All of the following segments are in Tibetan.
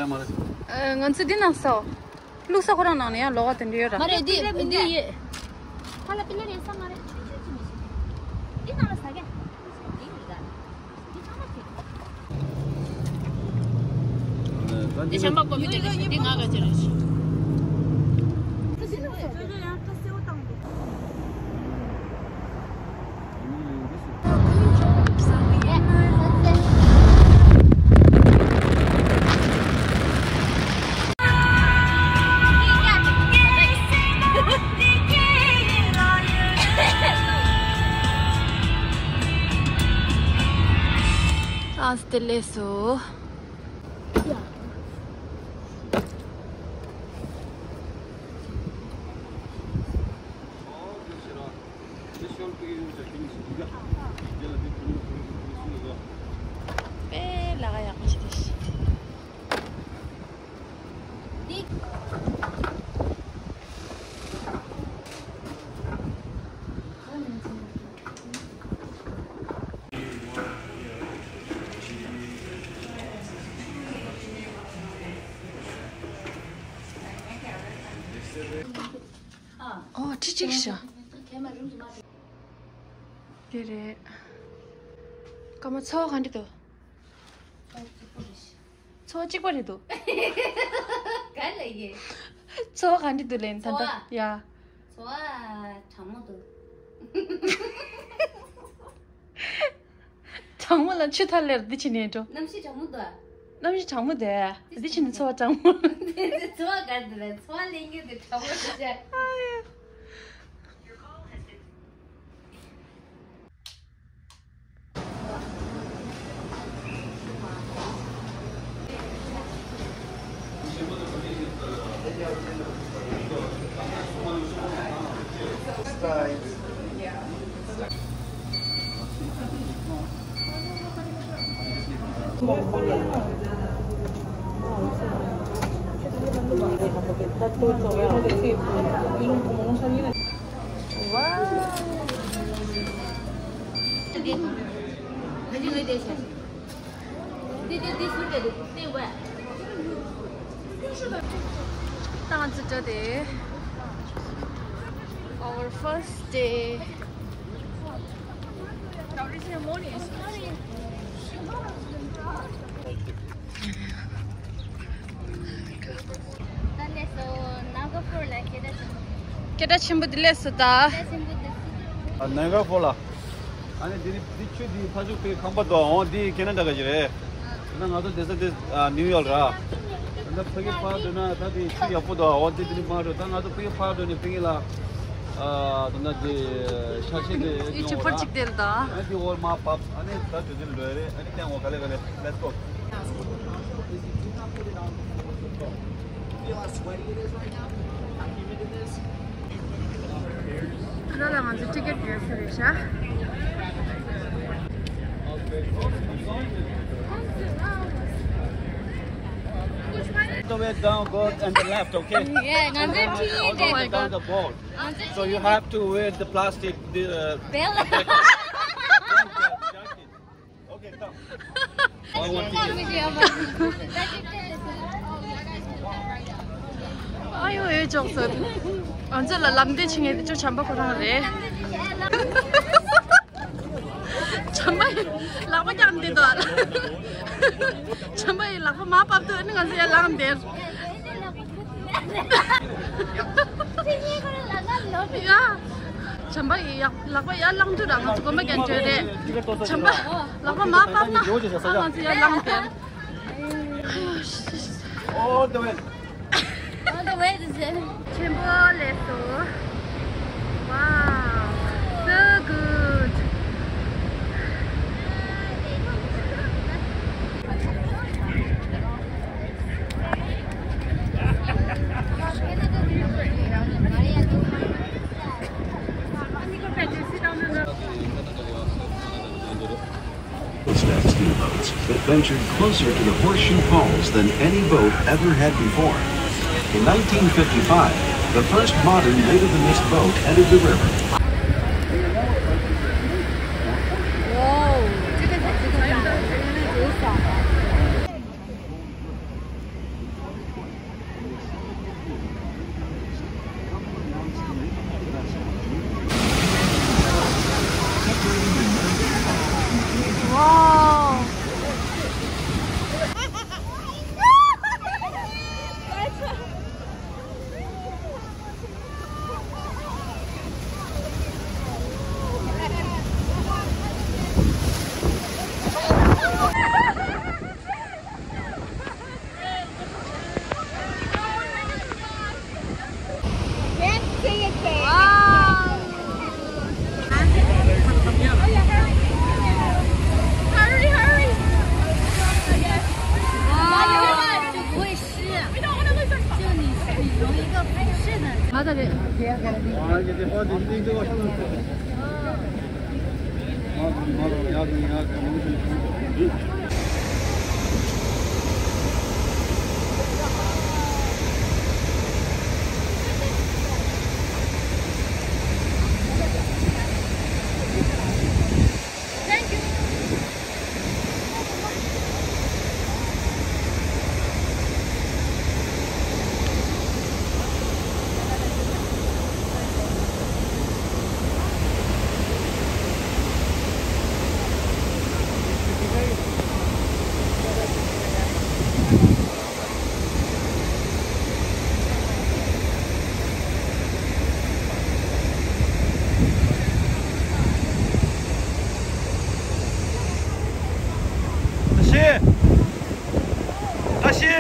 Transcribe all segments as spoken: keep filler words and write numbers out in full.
ང་ཚོ་འདི་ནང་ཟ། བླུགས་ས་ཁོ་རང་ནང་ནས་ཡང་ལོགས་ཀ་དེ་འདྲ་ཡོད་ར། མ་རེད། འདི་འདི་ཡོད། ཁ་ལ་པི་ལེ་རེད་ས་མ་རེད། ཆུ་ཆུ་ཆུ་མི་ཤེས། འདི་ནང་ལ་ཟ་ག་འདི་ཞམ་པ་གོ་མི་དེ་ལ་ཞིག་འདི་ང་ག་ཅི་རེད་ཞིག་ཨ་སྟེ་ལེ་སོ། དཔེ་ལ་ཡག་པོ་ཞིག་རེད། ཨོ་ཁྲི་གཅིག་ཤོ། དེ་རེད། སྐར་མ་ཚོ་ག་འདྲ་འདུག་ཚོ་གཅིག་པ་རེད་འདུག་ག་ལ་ཡེ། ཚོ་ག་འདྲ་འདུག་ལན་ད་ལྟ་ཚོ་ཡ། ཚོ་གྲང་མོ་འདུག་གྲང་མོ་ལ་ཆུ་ཐལ་ལེར་འདི་ཕྱི་ནས་འགྲོ། གནམ་གཤིས་གྲང་མོ་འདུག་གནམ་གཤིས་གྲང་མོ་དེ། འདི་ཕྱི་ནས་ཚོ་བ་གྲང་མོ། ཚོ་བ་ག་རེ་འདུག་ལ་ཚོ་བ་ལེན་རྒྱུ་དེ་གྲང་མོ་རེད་ཤག་ད་ང་ཚོ་འགྲོ་དེ། Our first day. ད་སླེབས་སོང་། ནང་ག་ཕོར་ལ་སྐད་གྲགས་ཆེན་པོ། སྐད་གྲགས་ཆེན་པོ་འདི་སླེབས་སོང་ད། སྐད་གྲགས་ཆེན་པོ་འདི་སུ། ནང་ག་ཕོར་ལ། ཨ་ནི་འདི་ནི་འདི་ཆུ་འདི་ཕ་ཆུ་པའི་ཁང་པ་དང་འོང་འདི་ཁེ་ན་ཌ་ག་ཞིག་རེད། ད་ང་ཚོ་བསྡད་ས་འདི་ནིའུ་ཡོག་ར། ད་ཕ་གི་ཕར་འགྲོ་ན་ད་འདི་ཆུ་ཡག་པོ་དང་འོང་འདི་འདི་ནི་མ་འགྲོ། ད་ང་ཚོ་ཕ་གི་ཕར་འགྲོ་ནས་ཕ་གི་ལ་ད་ད་འདི་ཤ་ཤེད་འདི་ཡི་ཆུ་ཕར་ཅིག་དེ་ལ་ད། ཨ་འདི་འོར་མ་བབས། ཨ་ནི་ད་དུས་ཚོད་ལོས་རེད། ཨ་ནི་ཀྱང་འོ་ག་ལེ་ག་ལེ། Let's go. ད་ལ་ང་ཚོ་ཊི་ཀེ་ཊི་ཡོད་ས་རེད་ཤག All the way down, go and the left, okay? Yeah, ང་ཚོ་ཊི་ཀེ་ཊི། All the way down the board. So you have to wear the plastic, the, uh, belt. Okay, come. ཨ་ཡོ་ཨེ་ཅོག་ཟེར། ང་ཚོ་ལ་ལམ་སྟོན་བྱེད་མཁན་དེ་ཚོ་བྱམས་པ་ཁོ་རང་རེད། བྱམས་པ་ཡི་ལག་པ་བརྐྱངས་བསྡད་འདུག་བྱམས་པ་ཡི་ལག་པ་མར་ཕབ་དུས་ཨ་ནི་ང་ཚོ་ཡར་ལངས་བསྡད། ཡ། བྱམས་པ་ཡི་ཡག་ལག་པ་ཡར་བླངས་དུས་ར་ང་ཚོ་གོམ་པ་རྒྱག་འདོད་རེད། བྱམས་པ་ལག་པ་མར་ཕབ་ན་ཨ་ང་ཚོ་ཡར་ལངས་བསྡད། All the way. All the way to Zen. ཆེན་པོ་ལེགས་སོ། Wow, so good. Steam boats that ventured closer to the Horseshoe Falls than any boat ever had before. In nineteen fifty-five, the first modern native-to-mist boat entered the river. Whoa. 这个才是真的。 ང་ཚོ་ཊི་ཀེ་ཊི་ཡོད་ས་རེད་ཤག་ད་ཤི། ད་ཤི།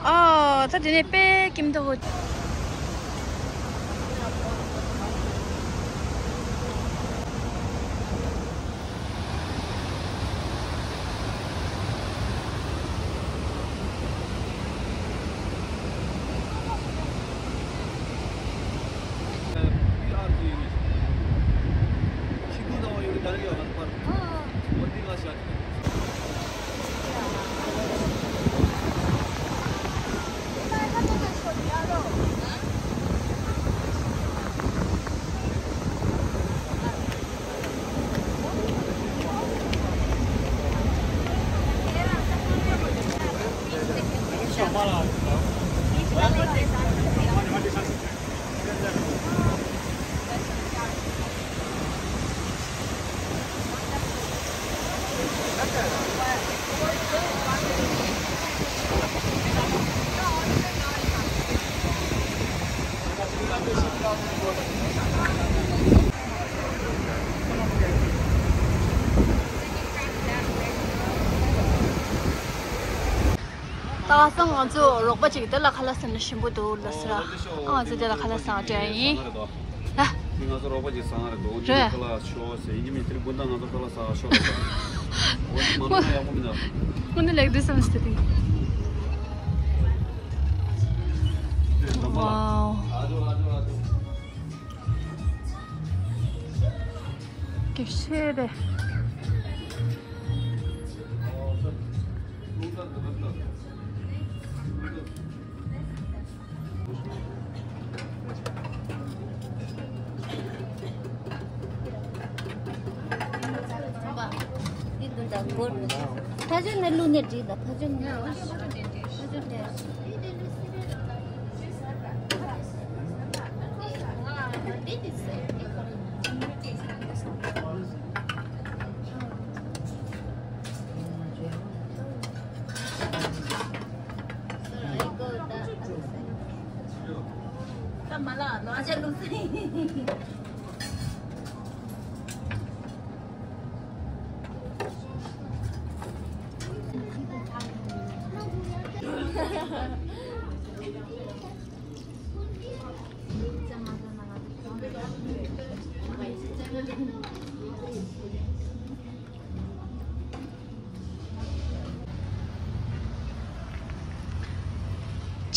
ཨ། ད་དེ་ནས་དཔེ་ཀིམ་ཏོ་ཧོ། ད་ག་སང་ང་ཚོ་རོགས་པ་ཅིག་དེ་ལ་ཁ་ལག་ཟ་ན་ཞིམ་པོ་འདུག་ལབ་ཟེར། ཨ། ང་ཚོ་དེ་ལ་ཁ་ལག་ཟ་བ་སྤྲད་ཡིན། ཨ། ང་ཚོ་རོགས་པ་ཅིག་ཟ་ང་རེད་འདུག་རེད། ཁ་ལག་ཤོག་ཟེར་ཡིན་གྱི་མིན། དེ་རིང་དགོང་དག་ང་ཚོ་ཁ་ལག་ཟ་ཤོག་ལབ་ཟེར། འོ་དེ་མ་ནུ་ཡག་པོ་མི་འདུག་ཁོང་ཚོ་ལེགས་འདུག་བསམ་སྟེ། Wow. ཀེ་ཤེ་རེ། ཕ་ཇོ་ནས་ལུག་ནས་བྲིས་ད། ཕ་ཇོ་ནས་ཕ་ཇོ་ནས།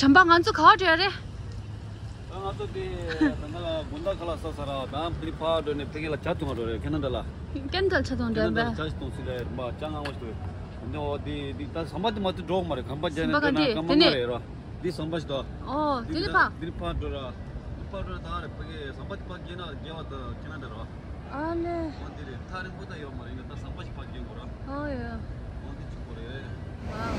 བྱམས་པ། ང་ཚོ་ག་པར་འགྲོ་ཡ་རེད། ད་ང་ཚོ་དེ་ད་ང་ལ་དགོང་དག་ཁ་ལག་ཟ་ས་ར། ད་ཕ་གི་ཕར་འགྲོ་ནས་ཕ་གི་ལ་ཇ་འཐུང་བ་འགྲོ་རེད། ཁེ་ན་ཌ་ལ། ཁེ་ན་ཌ་ལ་ཇ་འཐུང་འགྲོ་ཡ། ཇ་འཐུང་སྲིད་ལ་རིམ་པ་ཇ་མངར་མོ་ཞིག་འདུག་འདི་འོ་དེ་དེ་ད་ཟམ་པ་དེ་མ་ཐུག་འགྲོ་མ་རེད། གམ་པ་རྒྱག་ནས་ཟམ་པ་འགྲོ་ན་ག་འདི་གམ་དེ་ནས་མ་རེད་ར། འདི་ཟམ་པ་ཞིག་འདུག་ཨོ། དེ་ནས་ཕར། འདི་ཕར་འགྲོ་ར། འདི་ཕར་འགྲོ་ད་རེད། ཕ་གི་ཟམ་པ་དེ་ཕར་བརྒལ་ན་རྒྱལ་བ་དང་ཁེ་ན་ཌ་ར། ཨ་ལེ། འོ་འདི་རེད། ཐག་རིང་པོ་ད་ཡོད་མ་རེད། ཡིན་ན་ད་ཟམ་པ་ཞིག་ཕར་བརྒལ་དགོས་ར། ཨོ་ཡ། འོ་འདི་གཅིག་པོ་རེད། ཝའོ།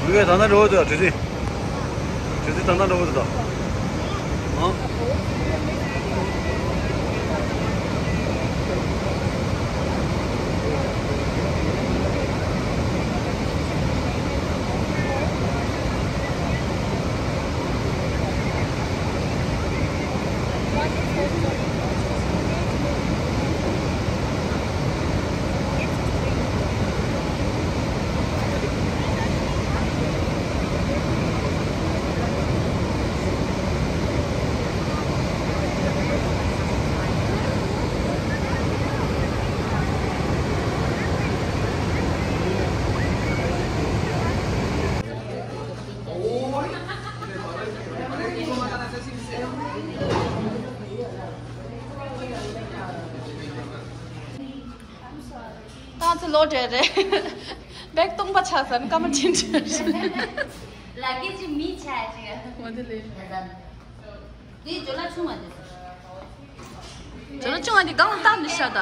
ལུས་པའི་ད་ལྟ་འགྲོ་འདུག་དྲི་ཟིན། དེ་ཚོ་ད་ལྟ་འགྲོ་གི་འདུག་ད། ཨང་། ལོ་དྲེ་རེད། བེག་སྟོང་པ་ཆགས་ཟིན་སྐར་མ་ཁྲི་ཁྲི། ལ་ཀེ་ཅི་མི་ཆ་ཅིག་འོ་དེ་ལས། དེ་ཇོ་ལ་ཆུང་བ་དེ། ཇོ་ལ་ཆུང་བ་དེ་གང་ལ་བཏང་ནི་ཤ་ད།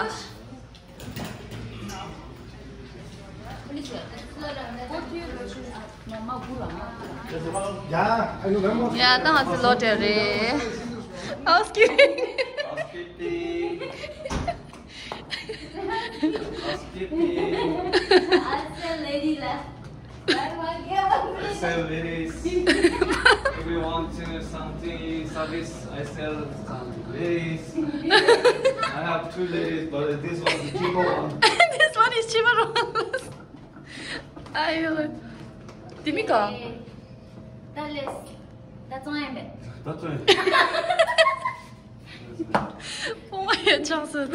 ཡ་ད་ང་ཚོ་ལོ་དྲེ་རེད། Housekeeping. Housekeeping. Housekeeping. I sell lady la. I sell ladies. If you want to something service, I sell some ladies. I have two ladies, but this one is cheaper one. This one is cheaper one. Ayo. Timika. That less. That's why I'm. That's why. ཕོ་མ་ཡ་ཆགས་སོང་།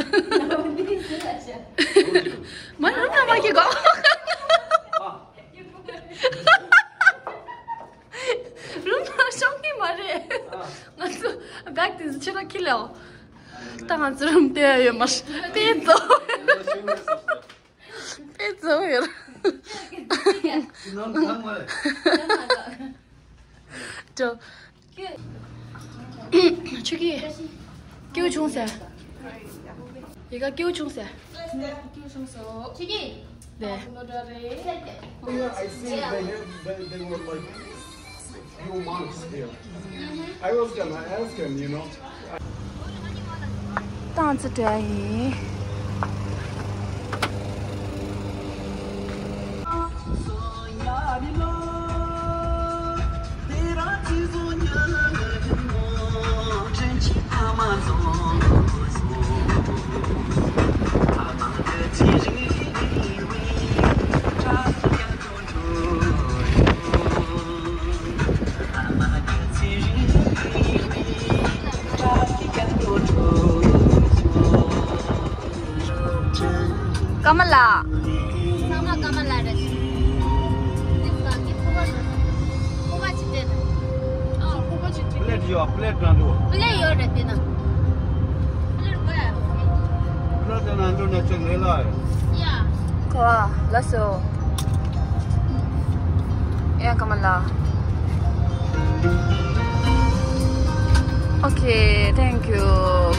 མ་རུང་ན་མ་གི་གོ། རུང་ན་ཤོང་གི་མ་རེད། ང་ཚོ་བེག་དེ་ཕྱི་ལ་ཁྱེར་ལེའོ། ད་ང་ཚོ་རུང་དེ་ཡོད་མ་རེད། དེ་ཚོ། དཔེ་ཚོ་ཡོད། ཅོ། ཆུ་ཀི། ཀེའུ་ཆུང་ཟེར། ཡི་ག་ཀེའུ་ཆུང་ཟེར། ཆུ་ཀི། ལེ། Yeah, I see they have, they, they were like few months here. I was gonna ask him, you know. ཏང་ཙི་ཏྲ་ཡིན། ཀ་མ་ལ། ཚང་མ་ཀ་མ་ལ་རེད། འདི་ག་གི་ཕོ་བ་རེད། ཕོ་བ་ཅིག་སྤྲད་དང་། ཨ་ཕོ་བ་ཅིག་སྤྲད། པླེཊ་ཡོད། པླེཊ་གང་འདུག་པླེཊ་ཡོད་རེད་དེ་ན། པླེཊ་ག་ཡ། པླེཊ་དེ་ན་འདུག་ན་ཅིག་ལས་ལ། ཡ། ཁོ་ལ་སོ། ཡ་ཀ་མ་ལ། Okay, thank you.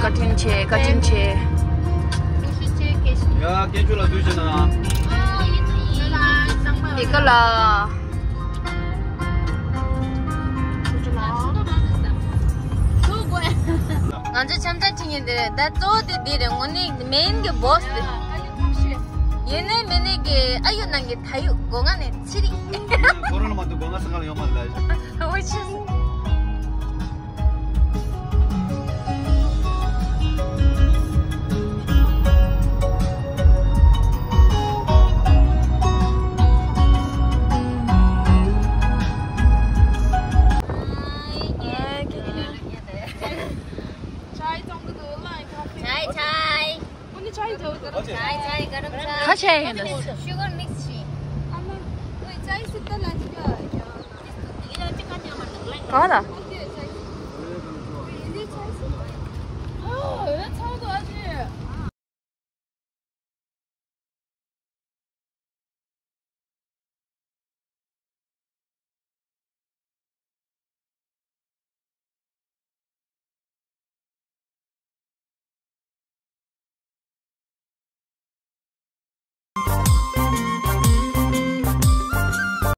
བཀའ་དྲིན་ཆེ། བཀའ་དྲིན་ཆེ། ཡ་ཀན་ཆུ་ལ་འདུག་ཅེ་ན། ཨི་ཀ་ལ། ང་ཚོ་འཆམ་འཆམ་ཁྲིད་ཉན་དེ་རེད། ད་གཙོ་བོ་དེ་འདི་རེད། དངོས་གནས་མེན་གི་བོ་སི་དེ། ཡིན་ནའི་མེན་ནའི་གི་ཨ་ཡུ་ནང་གི་ད་ཡུ་སྒོ་ང་ནས་ཚི་རིག་ཁོ་རང་ལ་མ་གཏོགས་སྒོ་ང་ས་ང་ལ་ཡོང་མ་རེད་ད། འོ་ཆི། चाय चांग दो ला कॉफी। चाय चाय। उन्हें चाय दो गरम चाय। चाय चाय गरम चाय। ཁ་ཆེ་ཡིན་ན། शुगर मिक्स ཆེ། अम्मा, कोई चाय सुट्टा लाने का। གང་ལ།